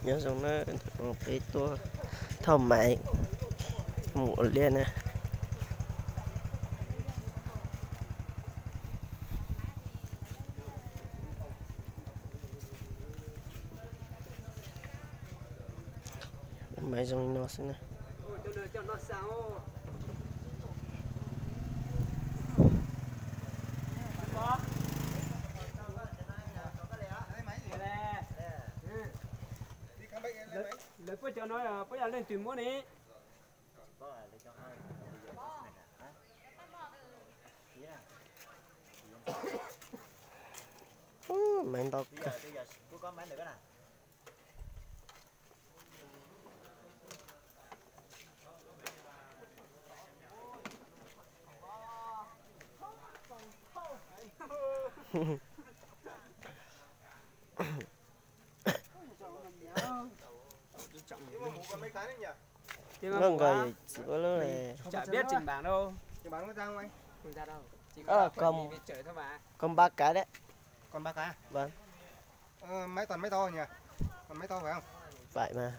Nyob zoo na, peb tuaj thauj maiv mus ua liaj na. Maiv zoo li no xwb na. Lawv puab cov no puab yog leej twg muab ne? Maiv ntau kawg. Nqaj nqaj txiv ua lub, con ba cái đấy. Con ba cái à? Vâng. Ờ, máy toàn máy to nhỉ? Còn máy to phải không? Phải mà.